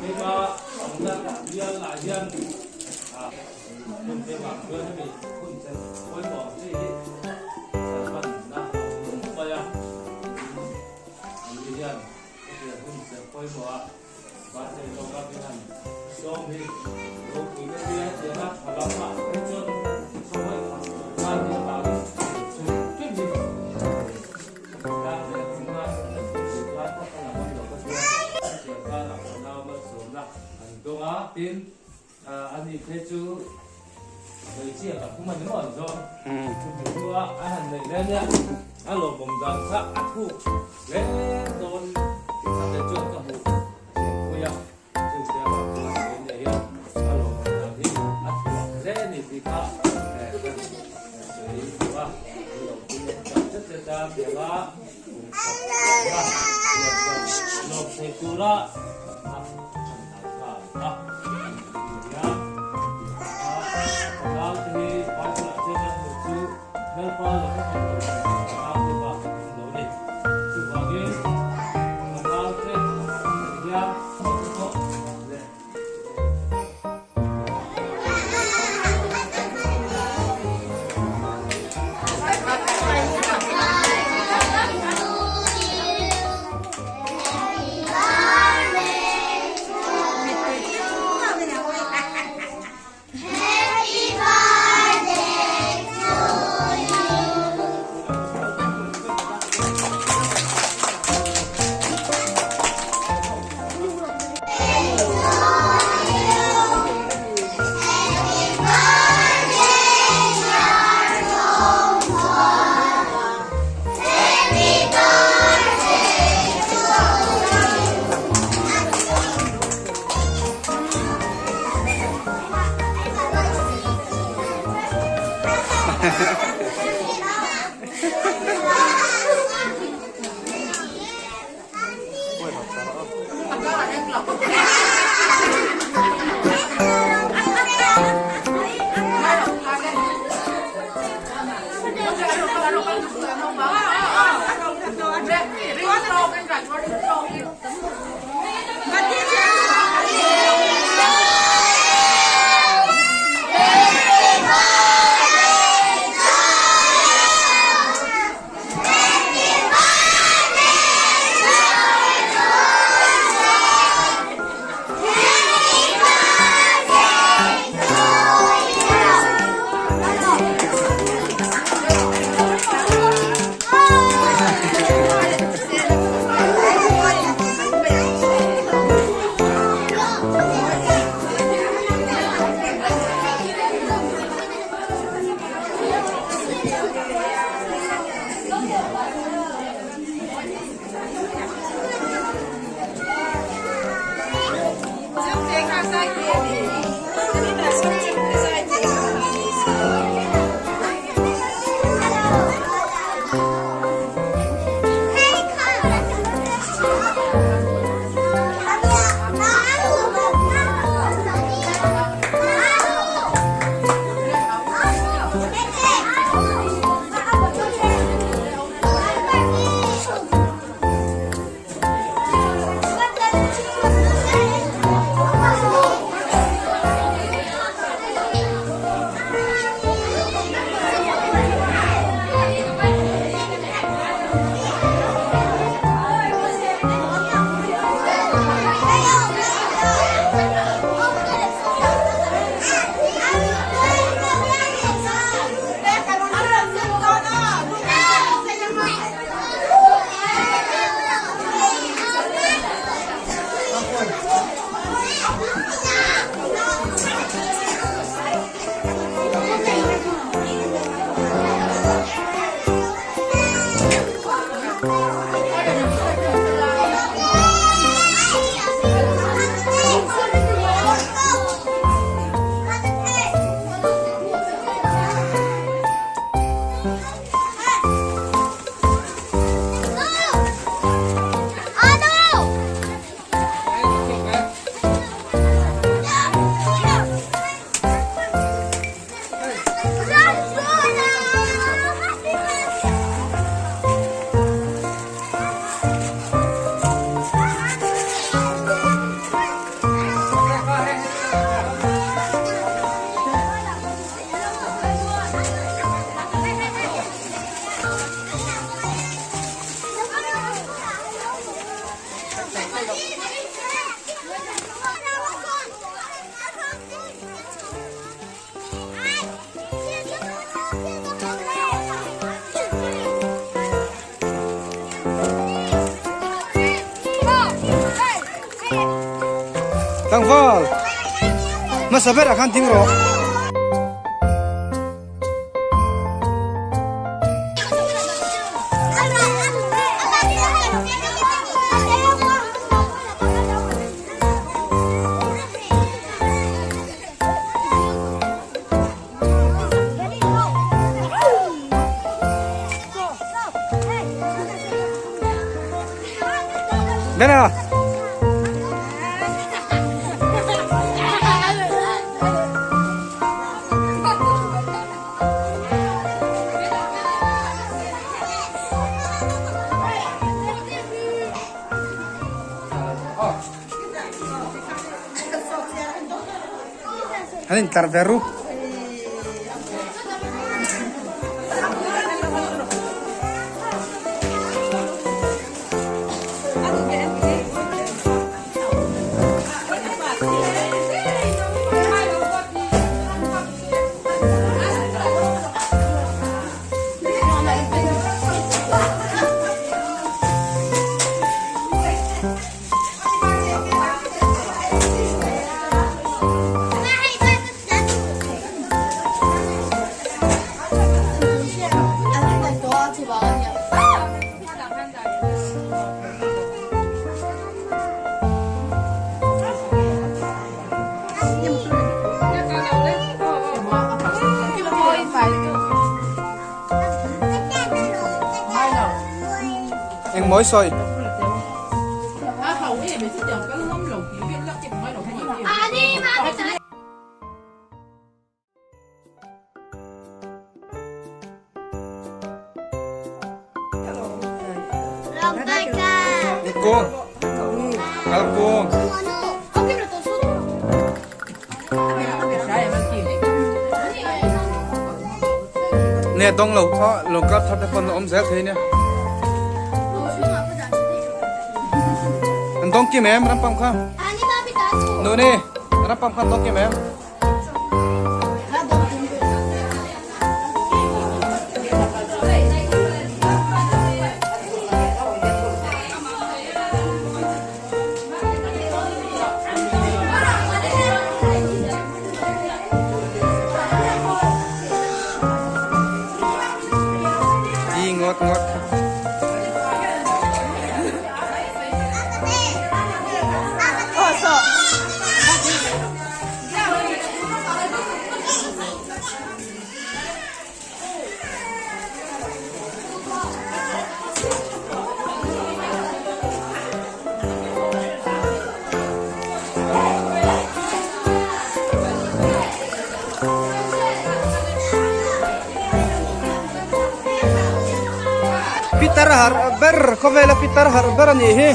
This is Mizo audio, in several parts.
Keima awmna bial ah hian hun keimah chuan hemi hun chen pawimawh ang chi hi kan hman na a awm nup mai a. Ani hian hetiang hun chen pawimawh ah birthday lawk a min han sawm hi ropui ka tia hetiang a tha lam ah phei chuan chawhmeh khat lai hi avangin chhun hrim hi Tlang leh chunga an thil zir lai pawh ka la ngam lo ka tia, hetiang karah ka nau malsawmna an dawng a, tin ani phei chu hmeichhia ka khum a ni maw an zawng, chumi hnua an han neih hle nia, a lawmawm dan kha a thuk hle dawn tih kha kei chuan ka hmuh thiam pui a, chu tiangah chuan kei nia hian a lawmawm dan hi a thuah hle a ni tih kha kan sawi duh a, an lo pui tak zet zet a, tianga kum khat a lian dan lawm thei tura a han hnai kha a ni a, nia fanau te hi Bible ah chuan kan hmuh chu Lalpa laka kan lo hmuh fanau te bak an awm lo a ni. Chuvangin fanau te an hian thawh leh. Tlangval, hmasa berah khan ding rawh. Bena. An intlar ve ru. Engmawi sawi. Kung. Kalkung. Nè dong lo lo kap thar te pon om zel thei nia. An dong kim em ram pam kha. Nu ni ram pam kha dong kim em. Chi ngọt ngọt. Pitar har ber khawvela pitar har ber a nih hi.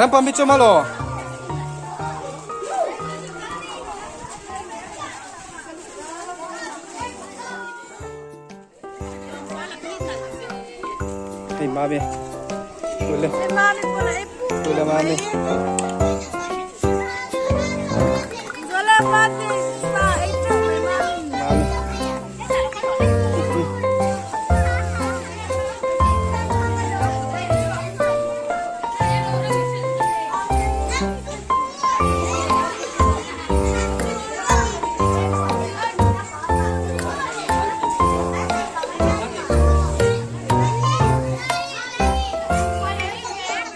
Rampam hi chu maw? Hey, mami. Tule. Tule, mami. Mami.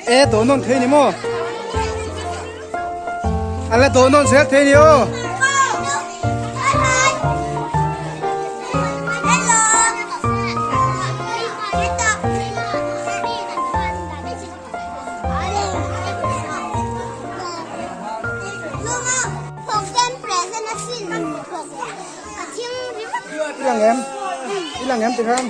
E do non thei ni maw? Ala do non zel thei ni aw. I lang em? I lang em tikhan?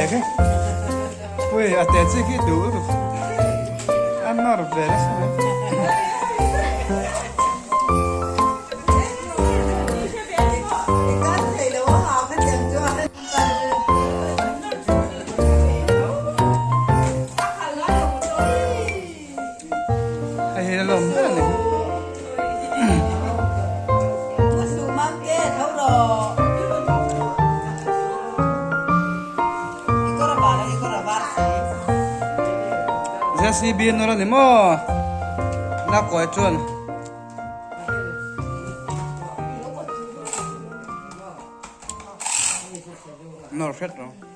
khi. Pui a te chi khi duh lutuk. A nawr ve nasa mai. Hei hi lawm ber a ni. JCB nawr a ni maw? Na kawi chuan. Nawr hret rawh.